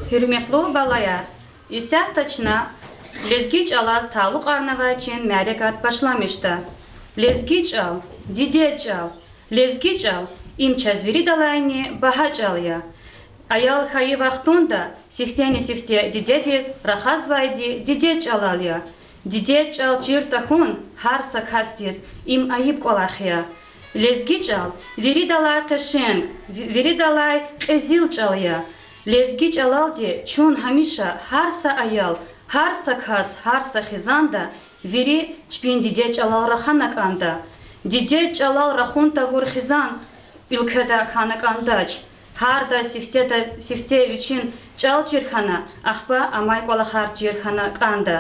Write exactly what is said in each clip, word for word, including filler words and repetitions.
Гьуьрметлу балаяр, исятда чна лезги чӀалаз талукьарнавай чи мярекат башламишда. Лезги чӀал, дидед чӀал. Лезги чӀал— им чаз виридалайни багьа чӀал я. Аял хьайи вахтунда сифтени-сифте дидедиз рахазвайди дидед чӀалал я. Дидед чӀал чир тахьун гьар са касдиз— им айиб кӀвалах я. Лезги чӀал виридалай къешенг, ви-, виридалай кьезил чӀал я. Лезги чӀалалди чун гьамиша, гьар са аял, гьар са кас, гьар са хизанда вири чпин дидед чӀалал рахана кӀанда. Дидед чӀалал рахун тавур хизан уьлкведа хьана кӀандач. Гьардаз сифтедаз, сифте вичин чӀал чир хьана, ахпа амай кӀвалахар чир хьана кӀанда.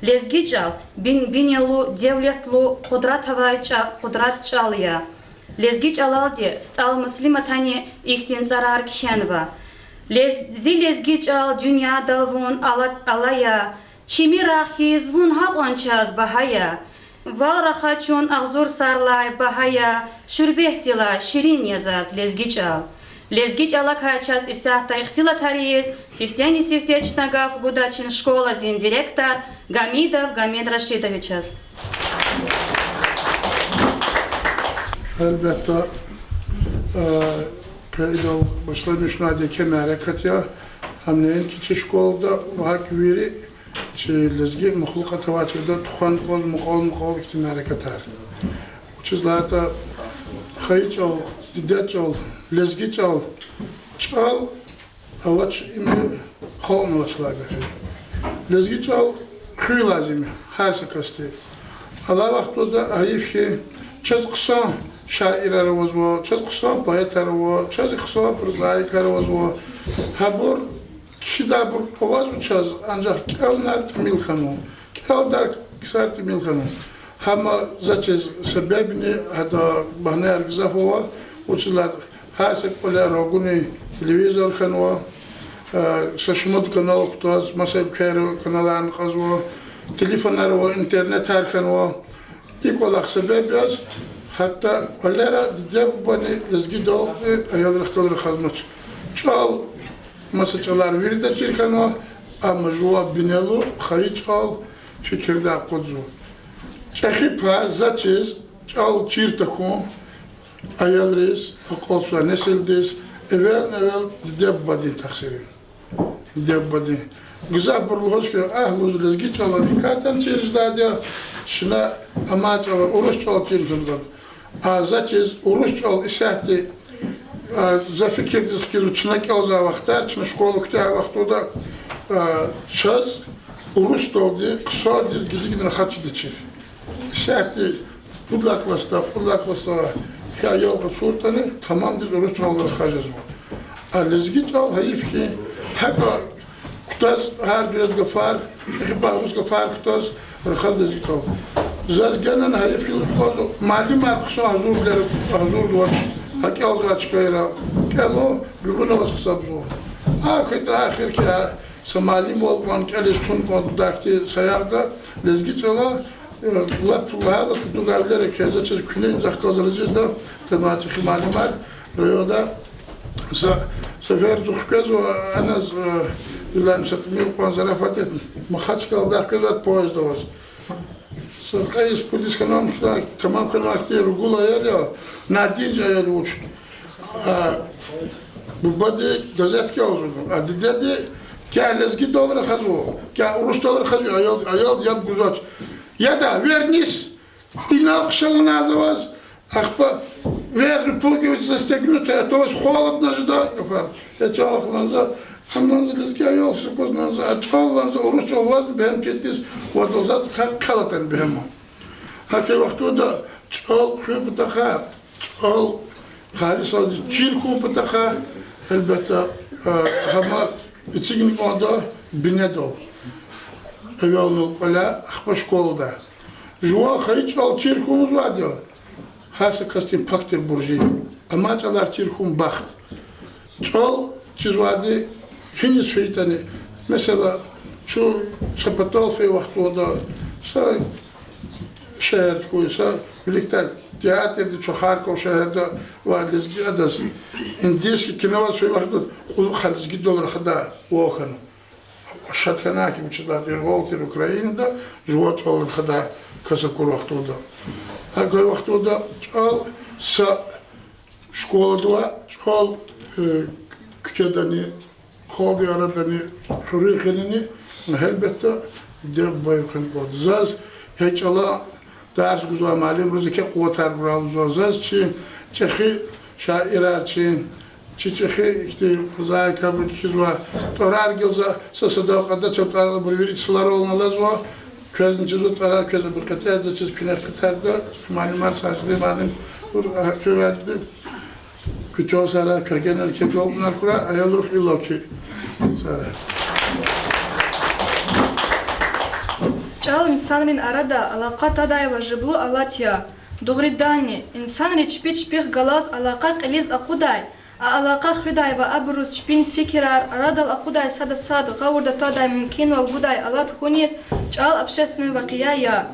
Лезги чӀал бин-, бинелу, девлетлу, къудрат авай чӀа-, къудрат чӀал я. Лезги чӀалалди СтӀал Муслиматани ихьтин цӀарар кхьенва: Лез-, зи лезги чӀал дуьньядал вун ала-, ала я, чими рагъ хьиз вун гьакьван чаз багьа я. Вал рахаз чун агъзур сарлай багьа я, шуьрбетдилай ширин я заз лезги чӀал. Лезги чӀалакай чаз исятда ихтилатар ийиз сифтени-сифте чна гаф гуда чи школадин директор Гамидов Гамид Рашидовичаз. Гьелбетда, э, къейдал башламишнавайди еке мярекат я, гьам неинки чи школада, ва гьакӀ вири чи лезги махлукьат авай чкада тухвана кӀанзава мукьвал-мукьвал ихьтин мярекатар. Вучиз лагьайтӀа хайи чӀал, дидед чӀал, лезги чӀал, чӀал авач— им халкьнавач лагьай гаф я. Лезги чӀал хуьн лазим я гьар са касди. Алай вахтунда гьайиф хьи, чаз хъсан шаирар авазва, чаз хъсан поэтар ава, чаз хъсан прозаикар авазва. Гьабур кхьидайбур авазва чаз, анжах кӀелунар тӀимил хьанва, кӀелдай ксар тӀимил хьанва. Гьам за чиз себебни, гьада багьнаяр гзаф ава, вучиз лагьайтӀа гьар са кӀвале рагуни телевизор хьанва, э, са шумуд канал кутаз, маса уьлквейра каналарни кьазва, телефонар ава, интернетар хьанва. И кӀвалах себеб яз гьатта кӀвалера диде-бубани лезгидалди аялрихъ галаз рахазмач. ЧӀал, маса чӀалар вирида чир хьанва, амма жуван бинелу хайи чӀал фикирдай акъудзава. ЧӀехи пай за чиз чӀал чир тахьун, аялриз, акьалтзавай несилдиз эвелни-эвел диде-бубадин тахсир я. Диде-бубадин. Гзафбуру лугьуз хьи, агь, лугьуз, лезги чӀалан гьикӀ атана чир жедайди я, чна амай чӀалал урус чӀал чир хьурай. А за чиз урус чӀал исятда, а, за фикирдиз хкизва, чна кӀелзавай вахтар, чна школа куьтягьай вахтунда, а, чаз урусдалди хъсандиз гилигна рахаз чидачир. Исятда пуд лагьай классда, кьуд лагьай классда гьа аял къачуртӀани, тамамдиз урус чӀалал рахаз жезва. А лезги чӀал, гьайиф хьи, гьакӀа кутаз гьар жуьредин гафар, гьикьван урус гафар кутаз рахаз лезги чӀал. Заз генани гьайиф хьи лугьуз кӀанзава, муаллимар хъсан гьазур, гьазурзавач, гьа кӀелзавай чкайра, кӀела гуьгъуьнаваз гьисабзава. АкӀ хьайитӀа, эхирки са муаллимвал кьван, кӀелиз тун кьван, дахти саягъда, лезги чӀала, э, лап лагьайла, тутугавилер квез, за чиз куьне, захъ галаз рази жеда, тамам чӀехи муаллимар, районда са, са верцӀу хквезва, аназ, э, вилами са тӀимил кьван зарафат эт, Махачкъаладай хквезвай поезд аваз. Са кьейиз-пудиз хьанвай, тамам хьанвай хьтин ругуд аял я, надинж аял вуч. А, бубади газет кӀелзава, а дидеди кя лезгидал рахазва, кя урусдал рахазва, аял, аял яб гузвач. Яда, вернись! Инал хъша лагьана за ваз, ахпа вер-, пуговицы застегнуты, а то холодно же, да, гафар. Я чӀалахъ лагьана за, ам лагьана за лезги аял, сукъуз лагьана за, а чӀал лагьана за, урус чӀал ваз бегьем четиз, вадал за хъа-, хъел атана бегьем. Гьа и вахтунда чӀал хуьн патахъай, чӀал халисвалди чир хьун патахъай, гьелбетда, а, гьам эцигна кӀанда бинедал. Эвелни кӀваляй, ахпа школада. Жуван хайи чӀал чир хьун лугьузвайди я гьар са касдин пак тир буржи, амай чӀалар чир хьун бахт. ЧӀал чизвайди гьиниз фейитӀани, месела, чун са патал фей вахтунда, са Шегьерда хьуй са виликдай театрди, чун Харьков шегьерда авай лезги адаз индийский кино аваз фейи вахтунда кьулухъ гьа лезгидал рахадай ван хьана. Шад хьана хьи, вучиз лагьайтӀа яргъал тир Украинада жуван чӀал рахадай кас акур вахтунда. ГьакӀ хьайи вахтунда чӀал са школада ва чӀал, э, куьчедани, халкьдин арадани, хуьруьн къеняни, гьелбетда, диде-бубайрин хвена кӀанда. Заз гьа чӀалан тарс гузвай муаллимриз еке къуватар гурай лугьузва. Заз чи чӀехи шаирар, чи, чи чӀехи ихьтин прозаикарбуру кхьизвай тӀварар гила за са садакьада, чун тӀварар абур вири цларални алазва, квезни чизва тӀварар, квез абур кьетӀенва, заз чиз пинет кьетӀарда, муаллимар, Сажидин муаллим, абур, а, квевайди. Куьчан сара кагенер кебалнар хура, аялрухъ иллаки сара. ЧӀал инсанрин арада алакъа тадай важиблу алат я. Дугъриданни, инсанри чпи чпихъ галаз алакъа кьилиз акъудай, а алакъа хуьдай ва абуруз чпин фикирар арадал акъудай сада сад гъавурда твадай мумкинвал гудай алат хьуниз чӀал общественный вакъия я.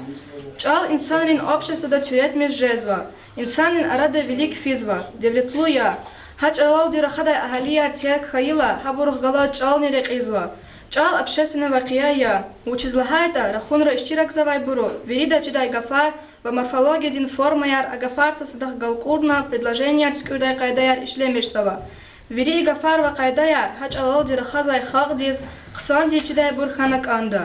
ЧӀал инсанрин обществада туьретмиш жезва. Инсанрин арада вилик физва, девлетлу я. Гьа чӀалалди рахадай агьалияр терг хьайила, гьабурухъ галаз чӀални рекьизва. ЧӀал общественный вакъия я, вучиз лагьайтӀа рахунра иштиракзавайбуру вирида чидай гафар ва морфологиядин формаяр а гафар сад-садахъ галкӀурна предложенияр туькӀуьрдай къайдаяр ишлемишзава. Вири и гафар ва къайдаяр гьа чӀалалди рахазвай халкьдиз хъсандиз чидайбур хьана кӀанда.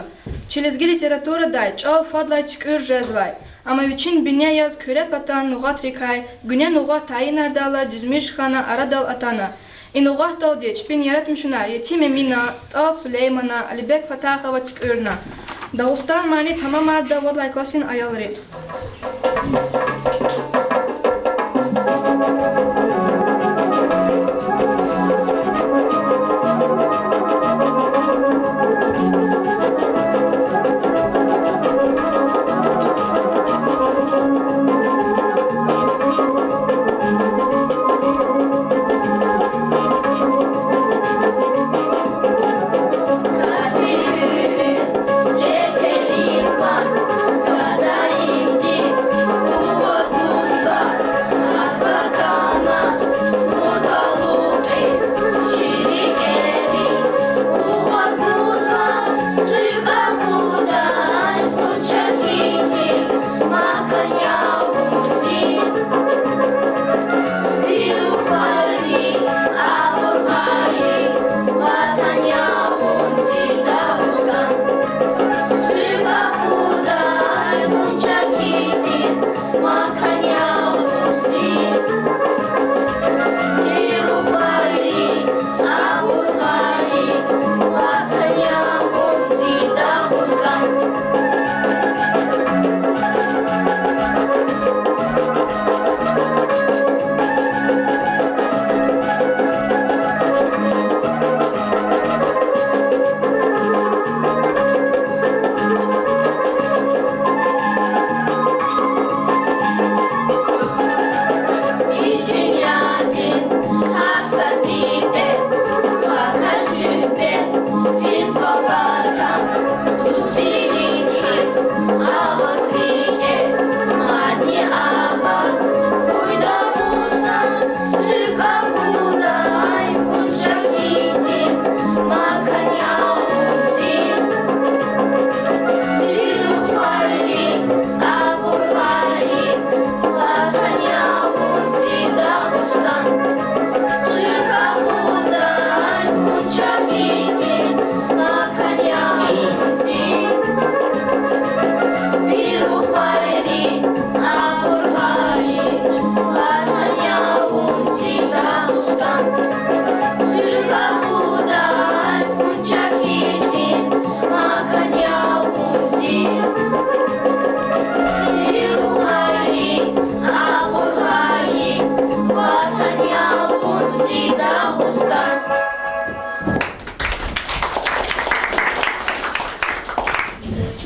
Чи лезги литературадай чӀал фадлай туькӀуьр жезвай, амма вичин бине яз Куьре патан нугъатрикай Гуьне нугъат тайинардайла дуьзмиш хьана арадал атана. И нугъатдалди чпин яратмишунар Етим Эмина, СтӀал Сулеймана, Алибек Фатахова туькӀуьрна. Дагъустан мани тамамарда вад лагьай классдин аялри.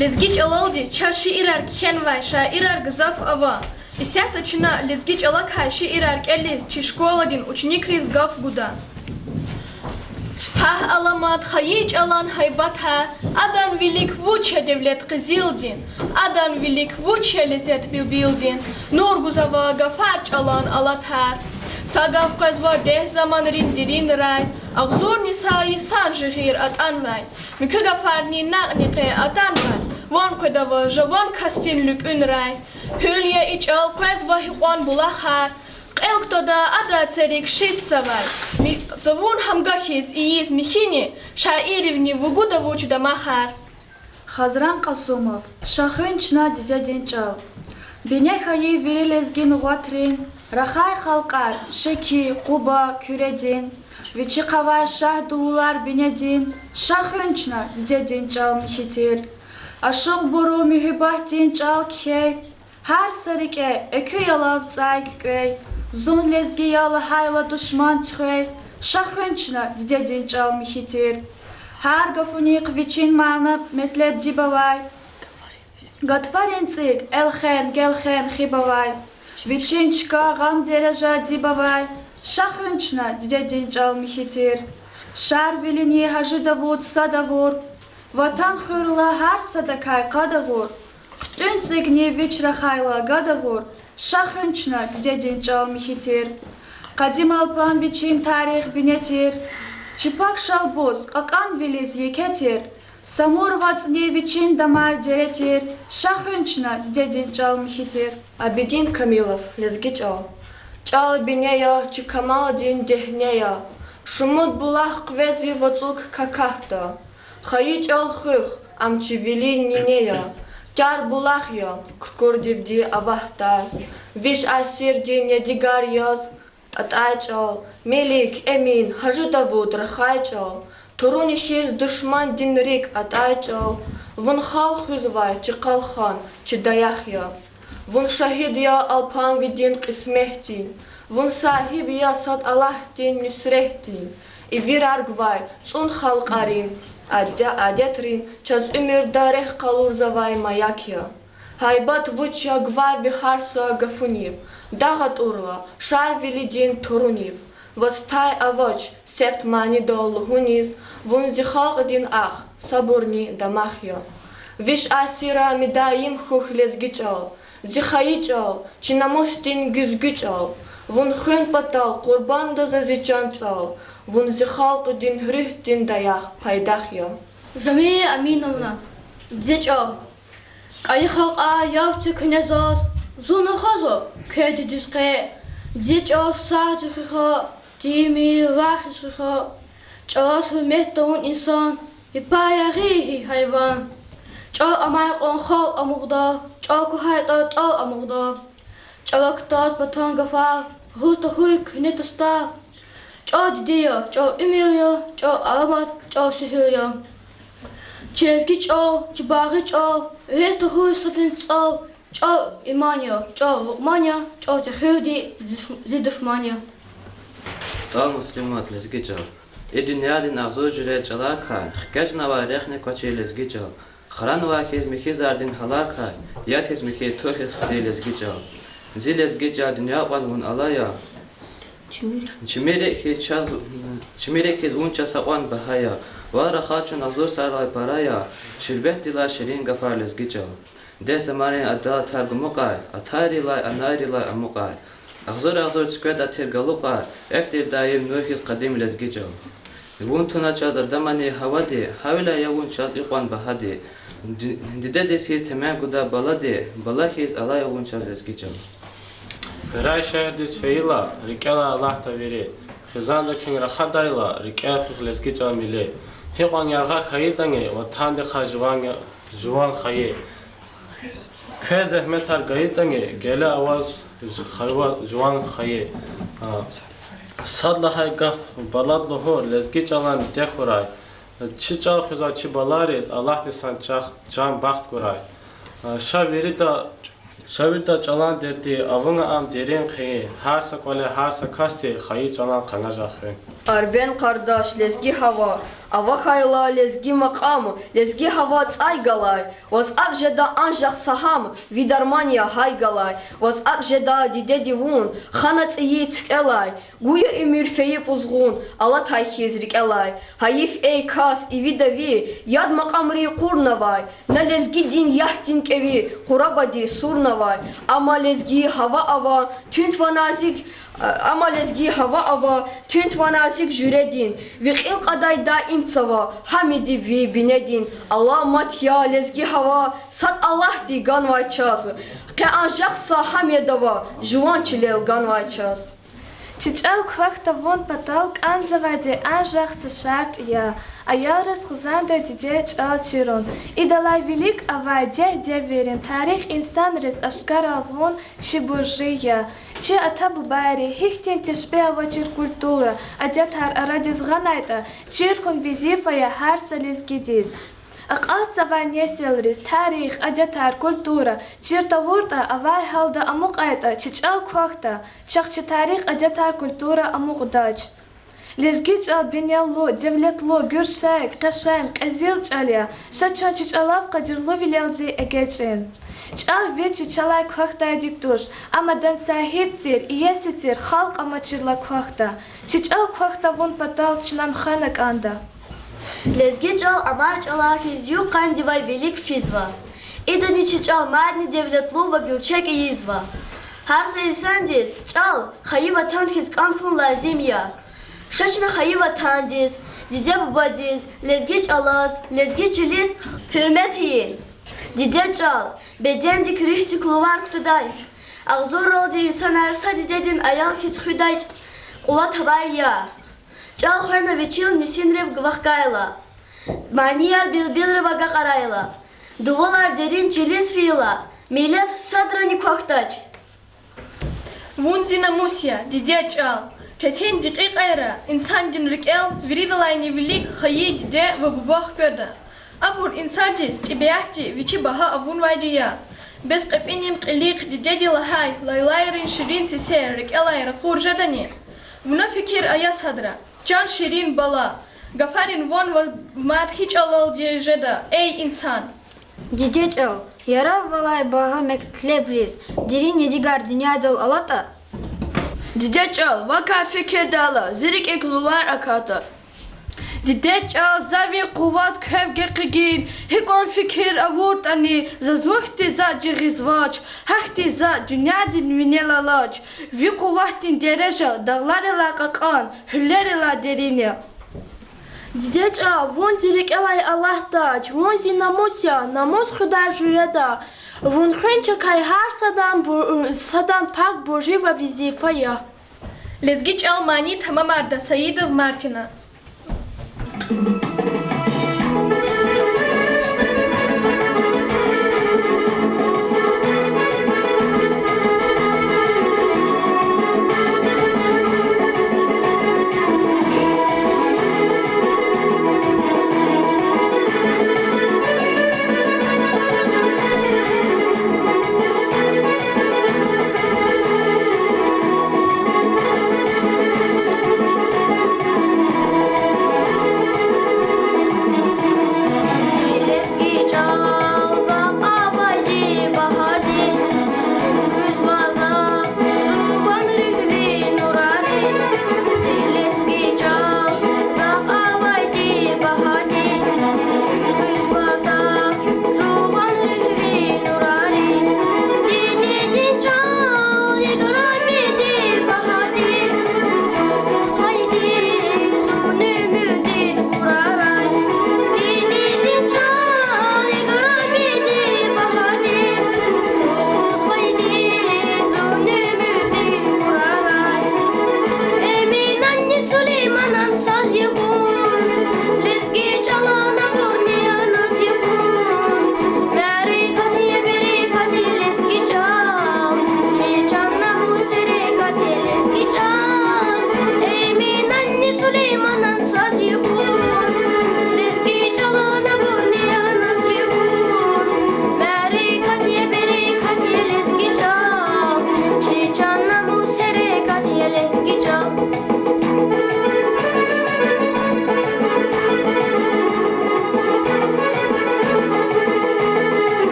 Лезги чӀалалди чаз шиирар кхьенвай шаирар гзаф ава. Исятда чна лезги чӀалакай шиирар кӀелиз чи школадин ученикриз гаф гуда. Гьахь аламат хайи чӀалан гьайбатар, адан вилик вуч я девлет къизилдин, адан вилик вуч я лезет билбилдин, нур гузава гафар чӀалан алатар. Са гаф къвезва дегь заманрин деринрай, агъзурни са йисан жигъир атӀанвай, муькуь гафарни накьни къе атанвай, ван къведава жаван касдин луькӀуьнрай. Гьуьл я и чӀал, къвезва гьикьван булахар, кьел кутада адан церик шитзавай, ми-, цавун гьамга хьиз ийиз михьини, шаирривни вугуда вуч дамахар. Хазран Къасумов. Ша хуьн чна дидедин чӀал. Бине хьайи вири лезги нугъатрин, рахай халкьар Шеки, Къуба, Куьредин, вичихъ авай шагь дувулар бинедин, ша хуьн чна дидедин чӀал михьи тир. Ашукьбуру муьгьуьббатдин чӀал кхьей, гьар са рикӀе экуь ялав цӀай куькӀвей, зун лезги я лагьайла душман туьхвей, ша хуьн чна дидедин чӀал михьи тир. Гьар гафунихъ вичин мана-метлеб диб авай, гатфарин цӀиг элхен-гелхен хиб авай, вичин чка, гъам, дережа диб авай, ша хуьн чна дидедин чӀал михьи тир. Шарвилини Гьажи Давуд сад авур, Ватан хуьрла гьар садакай къад авур, хъуьтӀуьн цӀигни вич рахайла гад авур, ша хуьн чна дидедин чӀал михьи тир. Къадим Алпан вичин тарих бине тир, чи пак Шалбуз кьакьанвилиз еке тир, Самур вацӀни вичин дамар дере тир, ша хуьн чна дидедин чӀал михьи тир. Абидин Камилов. Лезги чӀал. ЧӀал бине я, чи камалдин дегьне я, шумуд булах къвез ви вацӀук какахьда. Хайи чӀал хуьх, ам чи вилин нине я, чар булах я, куркурдивди авахьдай. Виш асирдин ядигар яз атӀай чӀал, Мелик, Эмин, Гьажи Давуд рахай чӀал, туруни хьиз душмандин рикӀ атӀай чӀал. Вун халкь хуьзвай чи къалхан, чи даях я. Вун шагьид я алпанвидин кьисметдин, вун сагьиб я сад Аллагьдин нуьсретдин. Ивирар гвай цӀун халкьарин аде-, адетрин чаз уьмуьрда рехъ къалурзавай маяк я. Гьайбат вуч я гвай ви гьар са гафунив, дагъ атӀурла Шарвилидин турунив. Ваз тай авач сефт манидал лугьуниз, вун зи халкьдин ах, сабурни дамах я. Виш асирра мидаим хьухь лезги чӀал, зи хайи чӀал, чи намусдин гуьзгуь чӀал. Вун хуьн патал къурбанда за зи чан-цӀал, вун зи халкьдин руьгьдин даях, пайдах я. Замира Аминовна. Диде чӀал. КӀани халкьар яб це куьне заз, зун рахазва квез дуьз къе. Диде чӀал сагъ туьхуьха, тийимир лагь хуьзуьха. ЧӀалаз гьуьрмет тавун инсан, япар ягъи гьи гьайван. ЧӀал амай кьван халкь амукьда, чӀал квахьайтӀа тӀал амукьда. ЧӀала кутаз патан гафар, гьуз тахьуй куьне тастар. ЧӀал диде я, чӀал уьмуьр я, чӀал аламат, чӀал суьгьуьр я. Чи лезги чӀал, чи багъи чӀал, вегьез тахьуй садрин цӀал. ЧӀал иман я, чӀал Лукьман я, чӀал тахьуйди зи душ-, зи душман я. СтӀал Муслимат. Лезги чӀал. И дуьньядин агъзур жуьре чӀаларикай хкечӀнавай рехне квачир лезги чӀал. Хранвай хьиз михьи зардин гьаларикай, яд хьиз михьи, тур хьиз хци лезги чӀал. Зи лезги чӀал дуьнья кьван вун алай я, чими рикӀ хьиз чаз, чими рикӀ хьиз вун чаз гьакьван багьа я. Вал рахаз чун агъзур сарралай пара я, ширбетдилай ширин гафар лезги чӀал. Дегь заманрин адалатар гумукьай, атайрилай, анайрилай амукьай. Агъзур-агъзур цуькведа тир галукьай, экв тир даим нур хьиз къадим лезги чӀал. Вун туна чаз адамани гьавади, гьавиляй я вун чаз икьван багьади. Ди-, дидедиз хьиз темен гуда балади, бала хьиз алай я вун чаз лезги чӀал. Куьрай шегьердиз фейила, рикӀелай алахьда вири. Хизанда куьн рахадайла, рикӀел хуьх лезги чӀал мили. Гьикьван яргъа хьайитӀани, ватандихъай жуван, жуван хайи. Квез зегьметар гайитӀани, геле аваз жу-, хайва-, жуван хайи. А, сад лагьай гаф балад лугьур, лезги чӀалан диде хьурай. Чи чӀал хуьзвай чи балайриз Аллагьди санчахъ чан бахт гурай. А, ша вирида, ша вирида чӀалан дерди, авуна ам дерин хъийин, гьар са кӀвале, гьар са касди хайи чӀалан къанажагъ хуьн. Арбен Къардаш. Лезги гьава. Авахьайла лезги макьам, лезги гьава цӀай галай, ваз акӀ жеда анжах са гьам, ви дарман я гьай галай, ваз акӀ жеда дидеди вун, хана цӀийи цикӀелай, гуя уьмуьр фейи пӀузгъун, алатай хьиз рикӀелай. Гьайиф, эй кас, ивида ви, яд макьамри кьурнавай, на лезгидин ягьдин кӀеви къурабади сурнавай, амма лезги гьава ава, туьнт ва назик, амма лезги гьава ава, туьнт ва назик жуьредин, ви кьил кьадай даим цава, гьамиди ви бинедин. Аламат я лезги гьава, сад Аллагьди ганвай чаз, къе анжах са гьам ядава, жуван чилел ганвай чаз. Чи чӀал квахь тавун патал кӀанзавайди анжах са шартӀ я: аялриз хизанда диде чӀал чирун. Идалай вилик авай дегь-девирин тарих инсанриз ашкара авун чи буржи я. Чи ата-бубайри гьихьтин тешпигь авачир культура, адетар арадиз гъанайтӀа, чир хьун везифа я гьар са лезгидиз. Акьалтзавай несилриз тарих, адетар, культура чир тавуртӀа, авай гьалда амукьайтӀа, чи чӀал квахьда, чахъ чи тарих, адетар, культура амукьдач. Лезги чӀал бинеллу, девлетлу, гуьрчег, къешенг, кьезил чӀал я. Ша чун чи чӀалав къадирлувилелди эгечӀин. ЧӀал вич вичелай квахьдайди туш, ам адан сагьиб тир, иеси тир халкь амачирла квахьда. Чи чӀал квахь тавун патал чна хвена кӀанда. Лезги чӀал амай чӀалар хьиз юкьван дивай вилик физва. Идани чи чӀал мадни девлетлу ва гуьрчег ийизва. Гьар са инсандиз чӀал хайи ватан хьиз кӀан хьун лазим я. Ша чна хайи ватандиз, диде-бубадиз, лезги чӀалаз, лезги чилиз гьуьрмет ийин. Диде чӀал бедендик, руьгьдик лувар кутадай, агъзурралди инсанар са дидедин аял хьиз хуьдай къуват авай я. ЧӀал хвена вичел нисинрив вахкайла, манияр билбилрив агакьарайла, дувулар дерин чилиз фейила, миллет садрани квахьдач. Вун зи намус я, диде чӀал. Четин декьикьайра инсандин рикӀел виридалайни вилик хайи диде ва буба хкведа. Абур инсандиз тӀебиатди вичи багьа авунвайди я. Бес кьепӀинин кьилихъ дидеди лагьай лайлайрин ширин сесер рикӀелай ракъур жедани? Вуна фикир ая садра, чан ширин бала. Гафарин ван ва мад гьи чӀалалди жеда, эй инсан? Диде чӀал. Яраб валай багьа мектебриз, дерин ядигар дуьньядал алатӀа. Диде чӀал, вакай фикирдайла, зи рикӀик лувар акатда. Диде чӀал, за ви къуват квев гекъигин, гьикьван фикир авуртӀани, заз вун хьтин затӀ жагъизвач, гьахьтин затӀ дуьньядин винел алач. Ви къуватдин дережа дагъларилай кьакьан, гьуьлерилай дерин я. Диде чӀал, вун зи рикӀелай алатдач, вун зи намус я, намус хуьдай жуьреда. Вун хуьн чакай гьар садан бу-, садан пак буржи ва везифа я. Лезги чӀал мани тамамарда Саидов Мартина.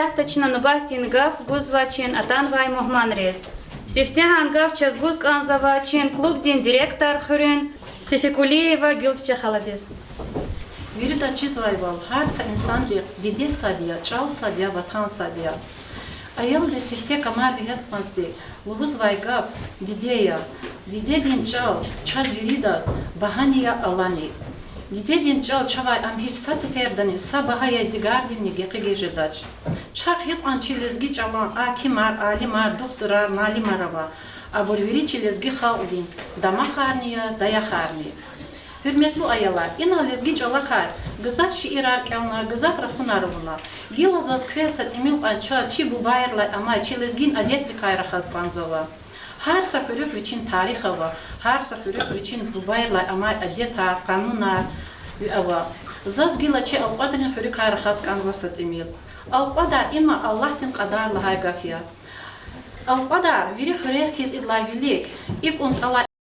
Исятда чна нубатдин гаф гузва чи атанвай мугьманриз. Сифтегьан гаф чаз гуз кӀанзава чи клубдин директор хуьруьн Сефикулиева Гуьлфче халадиз. Вирида чизвайвал, гьар са инсандихъ диде сад я, чӀал сад я, ватан сад я. Аялдиз сифте камар вегьез кӀанзавайди лугьузвай гаф диде я. Дидедин чӀал чаз виридаз багьани я, алани. Дидедин чӀал чавай ам гьич са цифердани, са багьа ядигардивни гекъигиз жедач. Чахъ гьикьван чи лезги чӀалан гьакимар, алимар, духтурар, муаллимар ава, абур вири чи лезги халкьдин дамахарни я, даяхарни. Гьуьрметлу аялар, инал лезги чӀалакай гзаф шиирар кӀелна, гзаф рахунар авуна. Гила заз квез са тӀимил кьван чаз чи бубайрилай амай, чи лезгин адетрикай рахаз кӀанзава. Гьар са хуьруьхъ вичин тарих ава, гьар са хуьруьхъ вичин бубайрилай амай адетар, къанунар ава. Заз гила чи Алкьвадрин хуьруькай рахаз кӀанзава са тӀимил. Алкьвадар им Аллагьдин кьадар лагьай гаф я. Алкьвадар вири хуьрер хьиз идалай вилик икӀ тӀалай